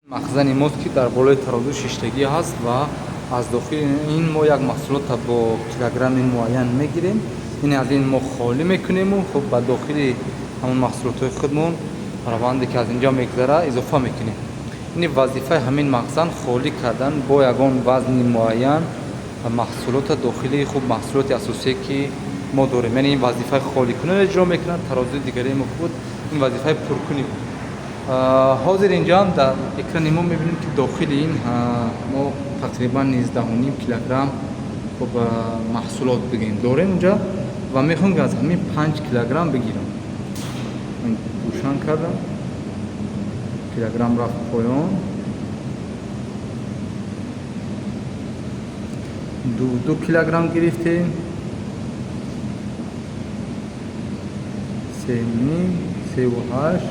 Махзани мост, ки дар болои тарозу шиштагӣ ҳаст ва аз дохили ин мо як маҳсулотро бо килограмми муайян мегирем. Ин аз ин мо холӣ мекунему, хуб, ба дохили ҳамон маҳсулотҳои худмон раванде, ки аз инҷо мегузара, изофа мекунем. Ин вазифаи ҳамин махзан холӣ кардан бо ягон вазни муайян маҳсулотро дохили, хуб, маҳсулоти асосие, ки мо дорем. Яъне ин вазифаи холикуниро иҷро мекунад. Тарозуи дигари мо буд, ин вазифаи пуркунӣ буд. Ҳозир инҷоам дар экрани мо мебинем, ки дохили ин мо тақрибан 19,5 килограмм, хуб, маҳсулот бигем дорем инҷа ва мехоҳем, ки аз ҳамин 5 килограмм бигирам. Рӯшан кардам, килограмм рафт поён, 2 килограмм гирифтем, 3,5, 3,8,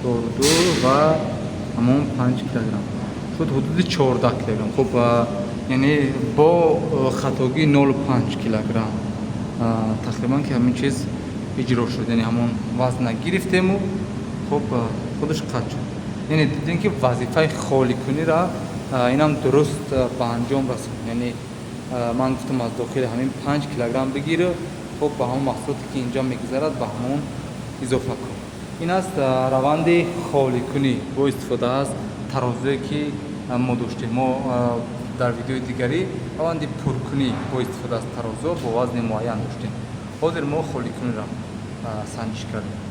4,2 ва ҳамон 5 килограмм шуд, ҳудуди 14 килограмм. Хуб, яъне бо хатогии 0,5 килограмм тақрибан, ки ҳамин чиз иҷро шуд. Яъне ҳамон вазна гирифтему, хуб, худаш қатъ шуд. Яъне дидем, ки вазифаи холикуниро инам дуруст ба анҷом расонд. Яъне ман гуфтам, аз дохили ҳамин 5 килограмм бигир, хуб, ба ҳамон маҳсулоте, ки инҷо мегузарад, ба ҳамон изофа кун. Ин аст раванди холикунӣ бо истифода аз тарозуе, ки мо доштем. Мо дар видеои дигарӣ раванди пуркунӣ бо истифода аз тарозу бо вазни муайян доштем. Ҳозир мо холикуниро санҷиш кардем.